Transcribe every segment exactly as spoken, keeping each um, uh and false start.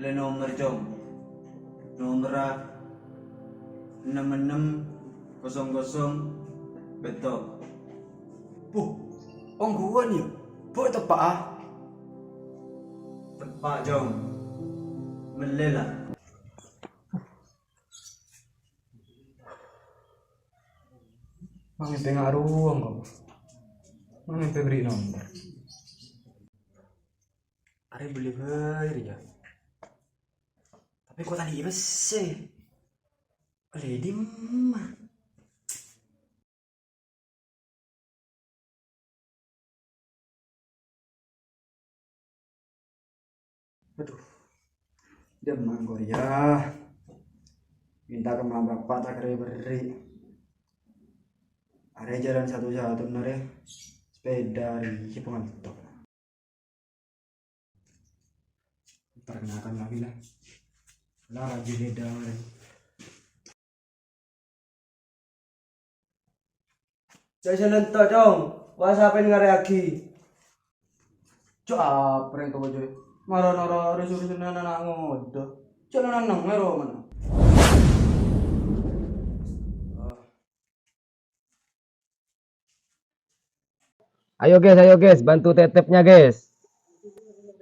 Mellè nomer, Cong. Nomerra ennem ennem kosong kosong pètto'. Buh, ongghuwân, yâ? Bu, teppa'a? Teppa', Cong. Mellè, la. Mangèntè ngaruwang, kok. Mangèntè bâri' nomer. Arè bâli bhâi rèya. Tapè kok tadâ' pèssè. Ollè dimma? Aduh. Dimma engko' rèya? Minta kemma bapa' ta' karè-bherri'. Arè jhâlân satu-satuna arè sepèda arè sè pangalto. Perkenalkan lagi lah. Lah, rajin beda, Ren. Jhâ' sè lento, Cong. Wa, sapa sè ngarèyaghi? Cok, apa rèng to, Cok? Mara noro rus-rusan ana' ngodâ. Cok, nang-nang, mèro mana? Ayo guys, ayo guys, bantu tetepnya guys.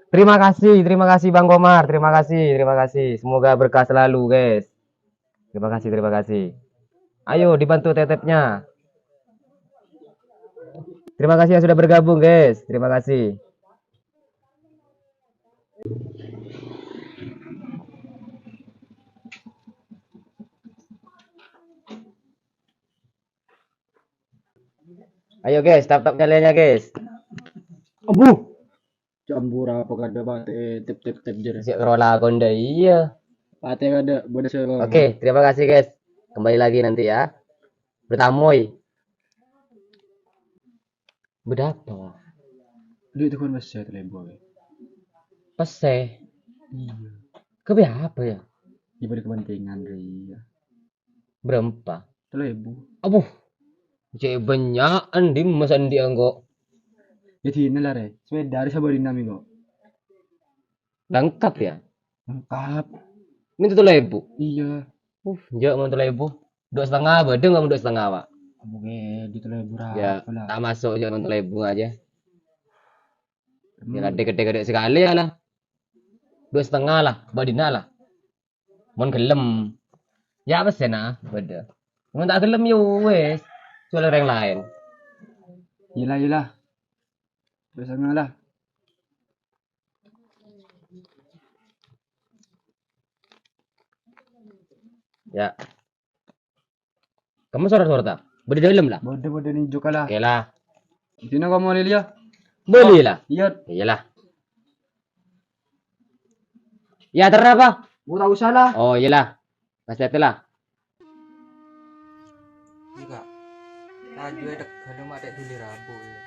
Terima kasih, terima kasih Bang Komar, terima kasih, terima kasih. Semoga berkah selalu guys. Terima kasih, terima kasih. Ayo dibantu tetepnya. Terima kasih yang sudah bergabung guys. Terima kasih. Ayo guys, tap-tap nyalèya guys. Abu. Campur apa kada pate tep tep tep jer. Sik karo lakon dâ iyâ. Pate kada bodo sero. Oke, terima kasih guys. Kembali lagi nanti ya. Bertamoy. Bâdâ apa, Wa? Duit itu kan pèssè tello èbu, Wa. Pèssè? Iya. Kebbi apa ya? Diberi kepentingan, Ri. Bârâmpa? Tello èbu. Abuh. Cè' bânnya'an, dimma sè andi' engko'? Ya dina la, Re. Sepeda arè sabâdina mi engko'. Lengkap ya? Lengkap. Mènta tello èbu? Iya. Uh, jhâ' mon tello èbu. Dua setengah, bâdâ nggak mon dua setengah, Pak? Oke, di tello èbu ra. Ya, apa lah? Tak masuk jhâ' mon tello èbu aja. Hmm. Ya, dikit-dikit sekali ya lah. Dua setengah lah, bâdâna lah. Mon gelem. Ya, apa sih, nah? Bâdâ. Mon ta' gelem, ya wes. Soal orang lain. Iyalah, iyalah. Dua setengah lah. Ya. Kamu soro-soro ta? Bâdâ dâlem la? Bâdâ, bâdâ nèng jhughâ la. Oke la. Dina kamu bâli la? Bâli la? Iya. Iya la. Ya, terra apa? Bu, ta' osa la. Oh, iya la. Pas la. Iyâ, Kak. Laju èdhek, ghâllu ma' ta' dhuli rabu, ya.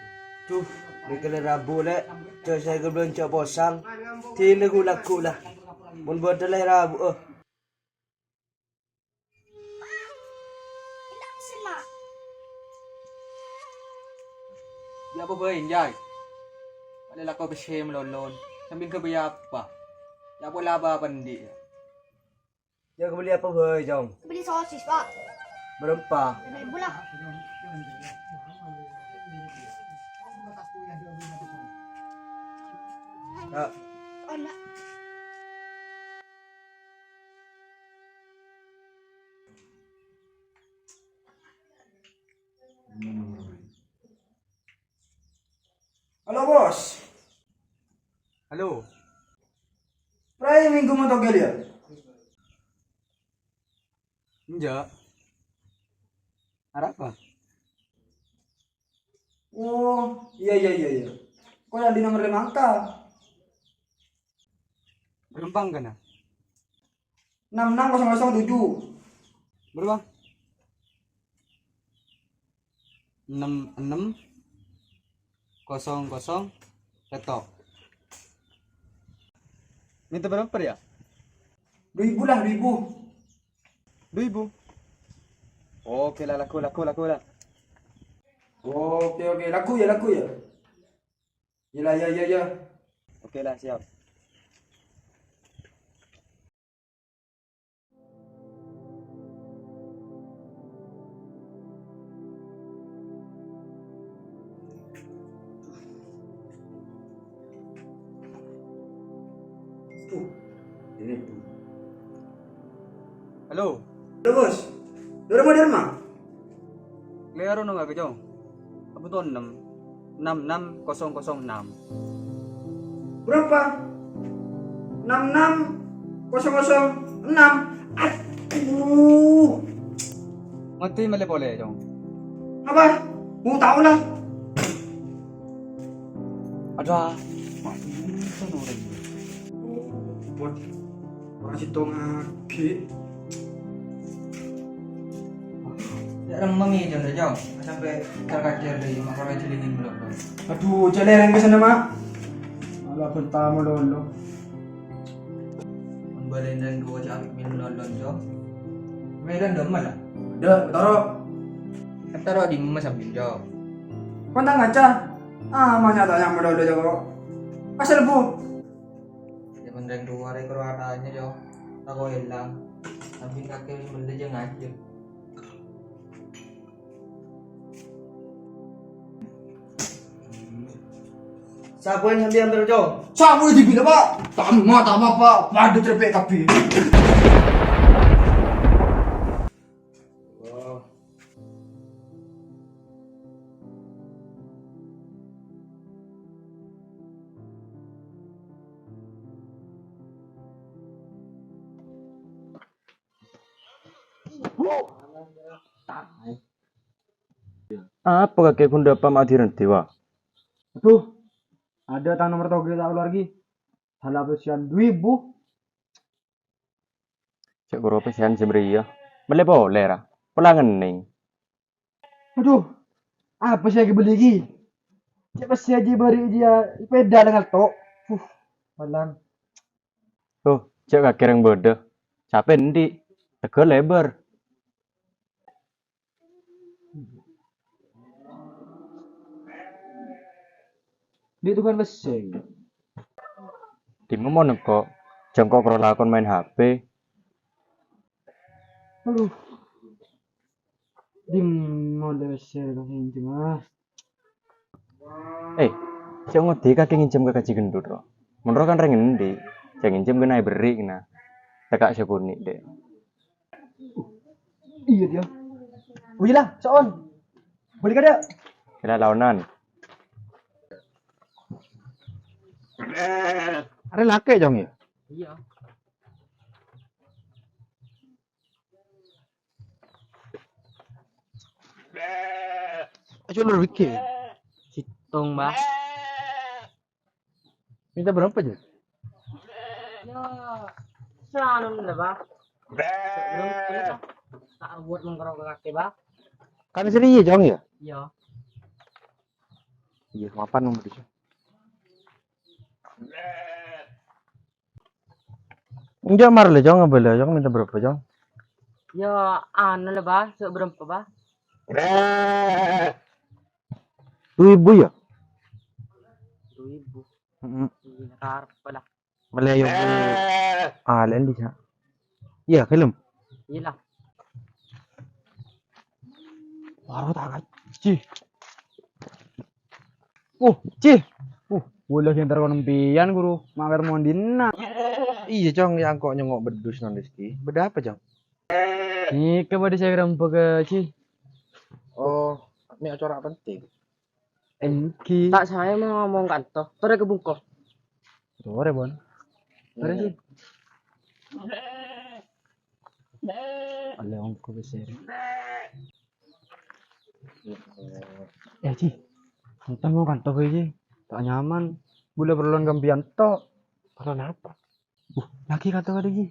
Duh, mèkkèr rabu, Lè'. Jhâ' sè ghâllu jhâ' posang. Dina ghu-lagghu, la. Mon bâdâ la rabu, eh. Ya apa bhâi, Jay? Paḍâ lako pèssè malolo. Sambil ghâbây apa? Ya apa la apa andi', ya? Ya, kebeli apa bhâi, Cong? Beli sosis, Pak. Bârâmpa? Lima ribu lah. Ya. Oh, enggak. Halo, Bos. Halo. Prai minggu mon togel, ya? Enjâ'. Arapa? Oh, iya, iya, iya, iya. Kok yang di nomor lima angka? Berempang kana? Enam enam kosong kosong tujuh. Berapa? Enam enam kosong kosong pètto'. Minta berapa ya? Dua ribu lah, dua ribu. Dua ribu. Oke lah, laku, laku, laku lah. Oke, oke, laku ya, laku ya. Iya lah, iya, iya, iya. Oke lah, siap. Halo. Halo, Bos. Dâri ma, dâri ma? Kalèro neng kakè, Cong. Abâ' to ennem. Enam enam kosong kosong enam. Berapa? Enam enam kosong kosong enam. Aduh. Ngodâ mellè polè, Cong. Apa? Mau tahu lah. Aduh, ah. Mati, orèng. Buat orang situ ngagi. Ya, remmeng ya, Jon, Jon. Sampai terkajar deh, makanya celingin belum. Aduh, jâ' lèrèng ka sana, Mak. Malah benta mulu-mulu. Mon bâlâna rèng duwâ' ca'na min lon-lon, Jo. Medan dâ' emma, la? Dâ', toro'. Kan toro' dimma sampèyan, Jo? Kon ta' ngaca. Ah, ma' nyatana mulu-mulu, Jo. Asal, Bu. Ya, mon rèng duwâ' rè karo atanya, Jo. Tako' èlang. Sampèyan kakè mellè jâ' ngajhâk. Sapa yang sampeyan terus, Cong? Sapa yang dibilang, Pak? Tama, tama, Pak. Waduh, cepet kabeh. Apa kakè ghun dâpa' ma' adhi'na dhibi', wa? Aduh, adâ' tang nomer togè' ta' kalowar ghi. Sala pèssèyan du èbu. Cè' koro pèssèyan sè bâriyâ. Mellè polè, ra. Pola ngennèng. Aduh, apa sè èghâbâli ghi? Cè' pèssè jiyâ bâri' jiyâ pèda lengal to'. Huh, malang. Tuh, jhâ' kakè rèng bâdâ. Sapè andi'? Tegghâl lèbâr. Andi' tukang pèssè. Dimma mon engko'? Jhâ' engko' karo lakon maèn H P. Aduh. Dimma lè pèssè kang ènjhâm, ah. Eh, sè ngodâ kakè ngènjhâm ka Kaji Gendut, ro. Mon ro kan rèng andi', sè ngènjhâm kèng aèbherri' kèng. Tèka' sè konè', Dek. Iyâ, Dek. Wih lah, so'on. Bâli ka, Dek. Kèra laonan. Arè lakè, Cong, yâ? Iyâ. Ayo, lu bikin. Sèttong, Bah. Minta berapa, Jul? Ya, seranan lah, Bah. Belum, belum, Bah. Tak buat mengkerok ke kaki, Bah. Kan sini iya, Jong, ya? Iya. Iya, mapan nomor itu. Enjâ' marè lè, Jong, abâlâ, Jong, minta berapa, Jong? Ya, anu lè, Bah, sè berempa, Bah. Du èbu, ya? Du èbu. Heeh. Iya, karep lah. Mellè, ya, Bu. Ah, lain bisa. Iya, film. Iya lah. Baru tak, Ci. Uh, Ci. Uh, ghulâ sè èntar ka sampèyan, Guru. Mampèr mondhina? Iya, Cong, ya engko' nyongngo' beddhus non Rizky. Bâdâ apa, Cong? Nèka bâdâ sè rembhâghâ, Ci. Oh, mè' acara penting. Èngghi. Ta' saè mon ngomong kanto. Torè ka bungko. Torè, Bon. Torè, Ci. Alè ongko bhâsâ. Eh, Ci. Entah mau kanto bhâi, Ci. Ta' nyaman. Bulâ parlo kambiyan to. Parlo napa? Uh, lagi kanto ada, Ci.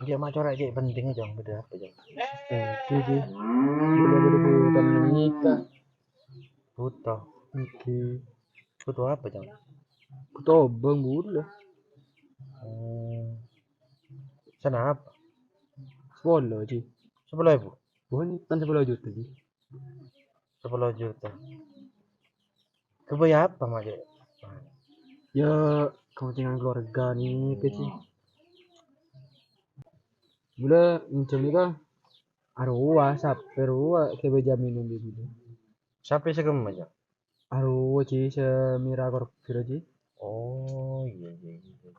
Dia mau coret, Ci, penting, Jong. Bâdâ apa, Jong? Eh, Ci, Ci. Bulâ bâdâ butuh menikah. Butuh. Èngghi. Butuh apa, Jong? Butuh obâng bulâ. Oh. Sanapa? Sapolo, Ci. Sapolo èbu? Bhunten sapolo juta, Ci. Sapolo juta. Ghâbây apa, Mas? Ya, kepentingan keluarga nèka, Ci. Bulâ ngènjhâm nèka arowa, sapè rowa, ghâbây jaminan dâri bulâ. Sapè sè kemma, Cong? Arowa, Ci, sè mèra kor-, pèra, Ci? Oh, iya, iya, iya.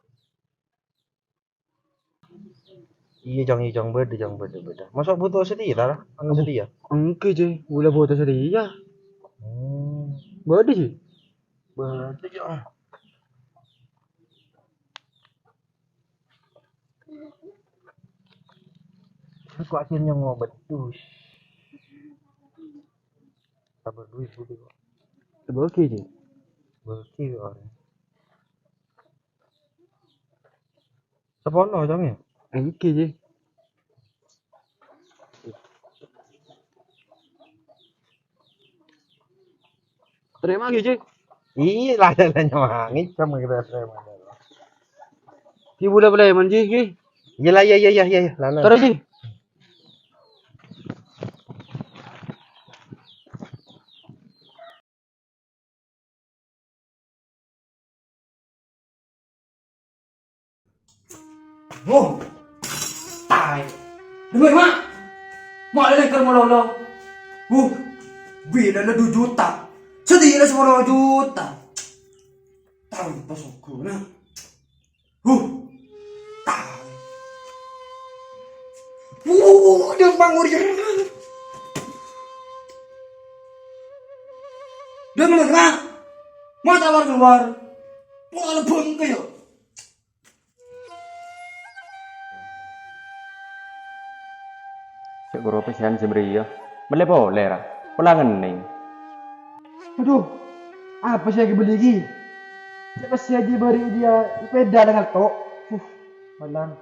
Iyâ, Cong, iyâ, Cong, bâḍâ, Cong, bâḍâ, bâḍâ. Masa' bhuto satèya, ta? Anu satèya? Engghi, Ji. Bulâ bhuto satèya. Hmm. Bâḍâ, Ji. Bâḍâ, Cong. Aku akhirnya ngobat. Us. Sabar dulu, dulu. Bagi, Ji. Bagi, orang. Sepono, Cong, ya? Engghi, Ji. Terima, Ji. Iyâ, lah, lah, lah, nyamangi, sama kita terima. Ki bulâ preman, Ji, ki. Iyâ, lah, iyâ, iyâ, iyâ, iyâ, lah, nah. Terus, Ji. Oh, taè. Dengngèr, Ma'. Ma' lè lèngker malolo. Huh, bilâna du juta. Satèya lè sapolo juta. Tanpa sogona. Huh, taè. Wuh, dia bangun ya. Dia ngelerang. Ma' ta' war-keluar. Pola bengke ya. Cè' ghuru pèssèyan sè bâriyâ. Mellè polè, ra. Pola ngennèng. Aduh, apa sè èghâbây ghi? Cè' pèssè jiyâ bâri' jiyâ, pèda la ngatto'. Uh, malang.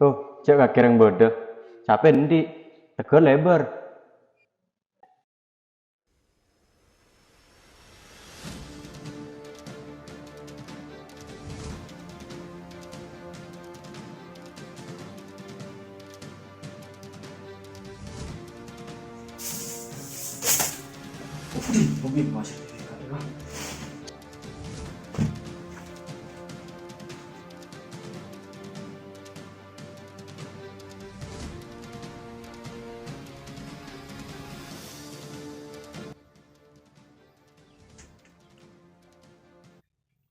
Tuh, cè' kakè rèng bâḍâ. Sapè andi'? Tegghâl lèbâr.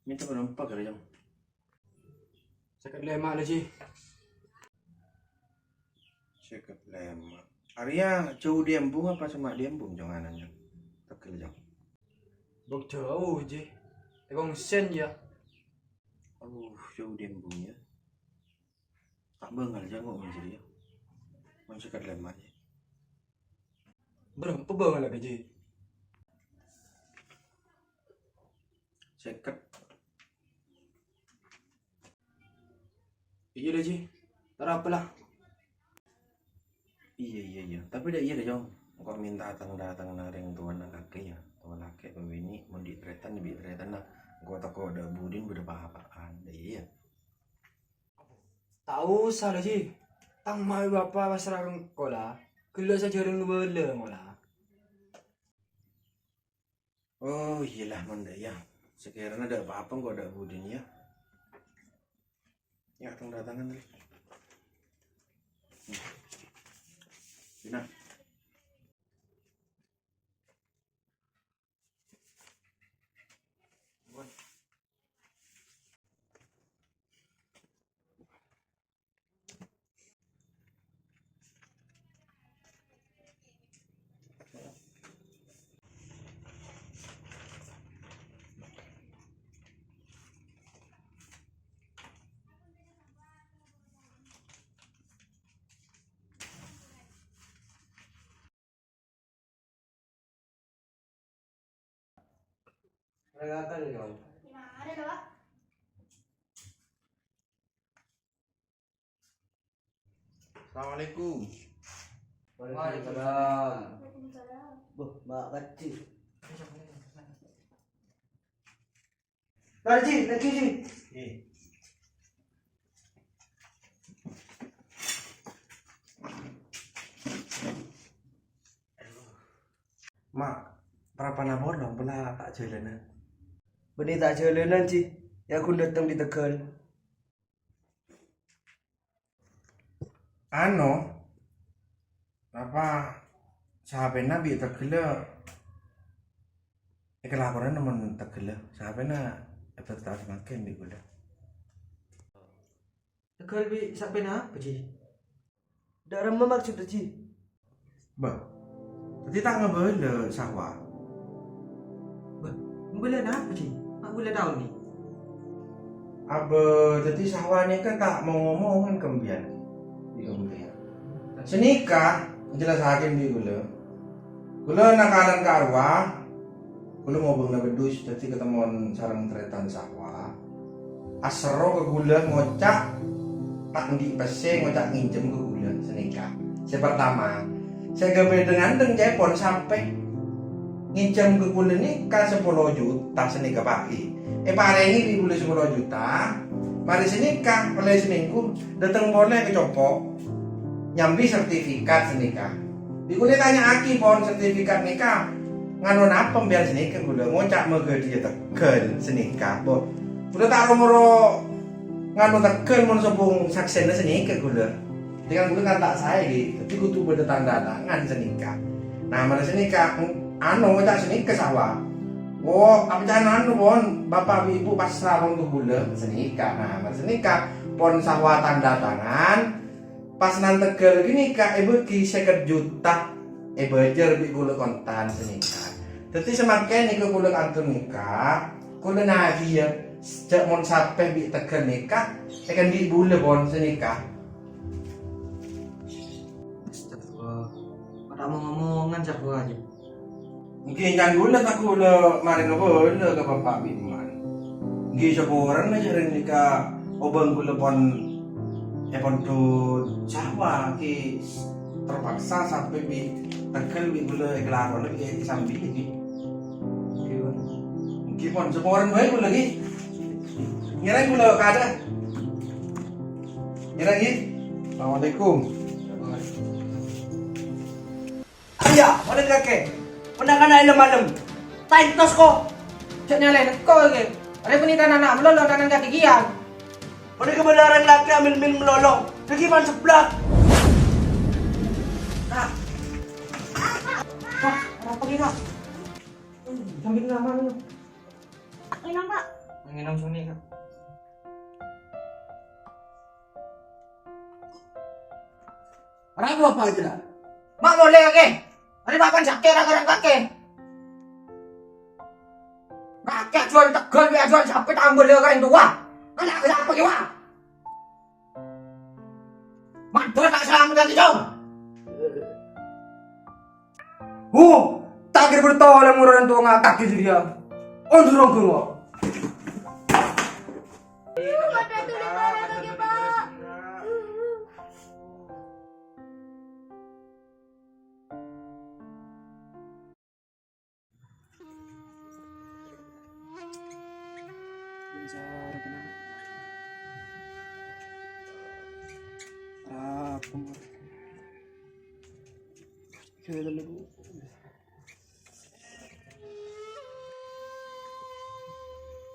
Mènta berapa kali, Jang? Sèket lèma' la, Ji. Sèket lèma'. Arèya jhâu ḍiyâ embung apa coma ḍiyâ embung, Jang, ana'na? Tegghâl, Jang. Bâk jhâu, Ji. Tèkong sèn, yâ. Oh, jhâu ḍiyâ embung, yâ. Ta' bângal, Jang, kok mon jârèya. Mon sèket lèma', yâ. Berapa bângal la, Ji? Sèket. Iyâ la, Ji. Ta' arapa la. Iyâ, iyâ, iyâ. Tapè ḍâ' iyâ ḍâ', Jong. Engko' mènta tang-ḍâteng neng rèng towana kakè, yâ. Towa lakè' bâbinè', mon ḍi' tarètan, bi' tarètanna. Engko' tako' ḍâ' budina bâḍâ pa-apa'an. Ḍâ' iyâ, yâ. Ta' osa la, Ji. Tang ma' bapa' pasra ka engko' la. Ghellâ' sajhâreng bâlâ, mola. Oh, iyâ la, mon ḍâ' iyâ. Sakèrana ḍâ' pa-apa engko' ḍâ' budina, yâ. Yâ, tang-ḍâtengan, Ri. Dina. Peringatan, Jong. Assalamualaikum. Waalaikumsalam. Buh, Mak Kaji. Kaji, Kaji, Ji. Ma', parappa'na polong pola ta' jhâlânan. Bânnè ta' jhâlânan, Ji. Yâ, ghun ḍâteng bi' tegghâl. Ano, apa sapèna bi' tegghâlla èkalaporana mon tegghâlla? Sapèna èpèta'at mangkèn bi' kaulâ. Teggâl bi' sampèyan apa, Ji? Dâ' remma maksodda, Ji? Bâh, dhâddhi ta' ngabâlâ sahwa? Bâh, ngabâlâ napa, Ji? Ma' bulâ taon, nè. Abâ, dhâddhi sahwa nèka ta' mong-omongan ka empèyan. Iyâ, empèyan. Sanèka, jelassaghi bi' kaulâ. Kaulâ nakalan ka arowa, kaulâ ngobângana bâddhus, dhâddhi katemmon sareng tarètan sahwa. Aserro ka kaulâ ngoca', ta' andi' pèssè ngoca' ngènjhâm ka kaulâ sanèka. Sè partama, sè ghâbây dhâng-andhâng ca'èpon sampè' ngènjhâm ka kaulâ nèka sapolo juta sanèka, Pak. Èparèngè bi' kaulâ sapolo juta, marè sanèka ollè samènggu, dâteng polè ka compo', nyambi sertifikat sanèka. Bi' kaulâ ètanya'aghi, "Pon, sertifikat nèka nganu napa empèyan sanèka?" Kaulâ ngoca' maghâdhiyâ teggâl sanèka. Bo, kaulâ ta' ro-moro nganu teggâl mon sobung saksèna sanèka kaulâ. Dhâddhi kan kaulâ kan ta' saè, ghi. Dhâddhi kodhu bâdâ tanda tangan sanèka. Nah, marè sanèka, anu, ngoca' sanèka sahwa. "Oh, apa ca'na anu, pon, bapa' bi' ibu pasra pon ka kaulâ," sanèka. Nah, marè sanèka, pon sahwa tanda tangan, pas nèng teggâl ghânèka èbâghi sèket juta, èbâjâr bi' kaulâ kontan sanèka. Dhâddhi samangkèn nèka kaulâ kantun nèka, kaulâ nagiyâ, jhâ' mon sampè' bi' teggâl nèka, èkandi' bulâ pon sanèka. Astagfirullah. Padâ omong-omongan sahwa, Ji. Èngghi, can bulâ ta' kaulâ marè ngabâlâ ka bapa' bi' emma'. Èngghi, saporana jhâreng nèka obâng kaulâ pon èpondhut sahwa, ghi terpaksa sampè' bi' teggâl bi' kaulâ èkalakona bi' èsambiyâ, ghi. Èngghi, pon. Èngghi, pon, saporana bhâi kaulâ, ghi. Ngèrèng kaulâ kadâ. Ngèrèng, ghi. Assalamualaikum. Iyâ, molè kakè. Pennang kana' èlem-malem. Ta' entos, ko'. Jhâ' nyalèna, ko', kakè. Arè bânnè tanana malolo, tanana kakè kèya. Panèka bâlâ orèng lakè' amèl-mèl malolo. Dhâggi' man seblak. Nah. Wah, arapa ghi, Kak? Sambil ngaman. Ngènom, Pak. Ngènom soni, Kak. Arapa, Pak, jârèya? Ma' molè, kakè. Arè papan sakè' ra-, ra-, kakè. Kakè ajhuwâl teggâl, bi' ajhuwâl sampè' tambâ lè ka orèng towa. Ana' ka sapa kèya? Mandhâr ta' salamet andi', Cong. Huh, ta' kèra bâdâ tolèng orèng towa ngakak jârèya. Ondur ongghu, kok.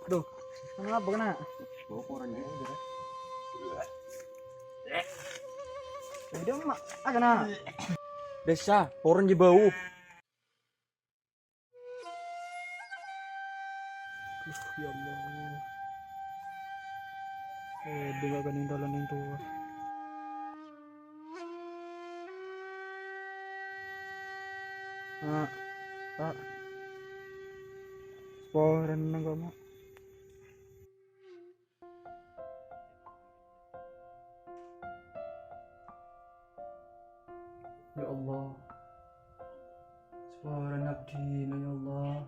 Aduh, kenapa kena? Udah, Mak. Ah, kena. Dessa, porong di bawah. Aduh, ya Allah. Eh, dengar kan yang dalam yang tua. Mak, Pak. Sporan nang kok, Mak? Ya Allah, saporana abdhina, ya Allah.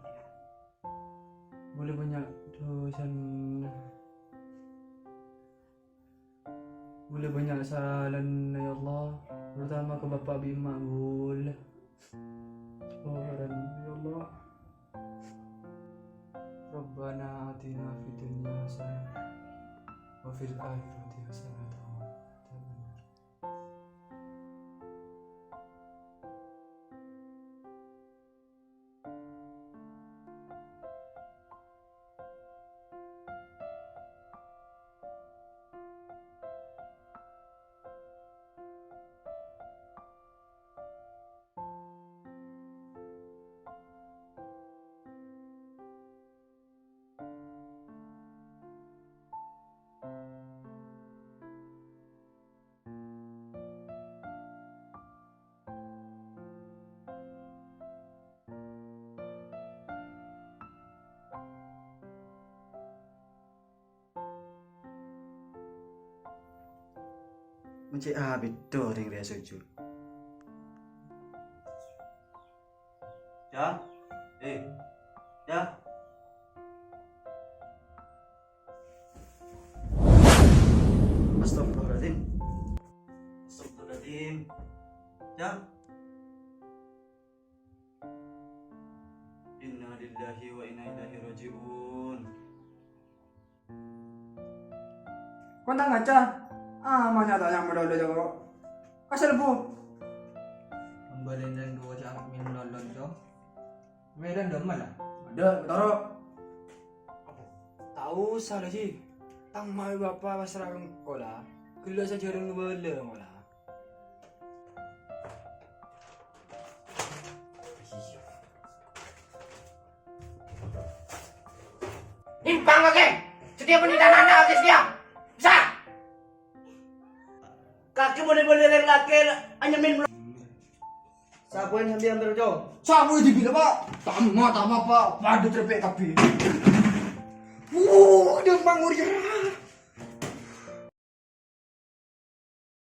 Bulâ bânnya' dhusana. Bulâ bânnya' salana, ya Allah. Terutama ka bapa' bi' emma' bulâ. Saporana, ya Allah. Rabbana atina fid dunya hasanah wa fil akhirati hasanah wa qina adzabannar. Mon cè' abit orèng rèya sojud. Ca? Eh, Ca? Astagfirullahaladzim. Astagfirullahaladzim. Ca? Innalillahi wa inna ilaihi raji'un. Kon ta' ngaca? Ah, ma' nyatana malolo, Cong. Kasel, Bu. Pembalian duo cangkok minum lolon, Cong. Medan doma lah. Ada, toro. Tahu salah sih. Tang mau bapak pasrah engko lah. Gelo saja rung bala mola. Timpang kakè. Setiap menit anak-anak kakè setia. Bisa. Kakè boleh-boleh rèng lakè anyemin. Sapoèn sambi amper, Cong. Sapoèn dibila, Pak. Tama, tama, Pak. Padâ trepek kabbhi. Wuh, ada Mang Urya.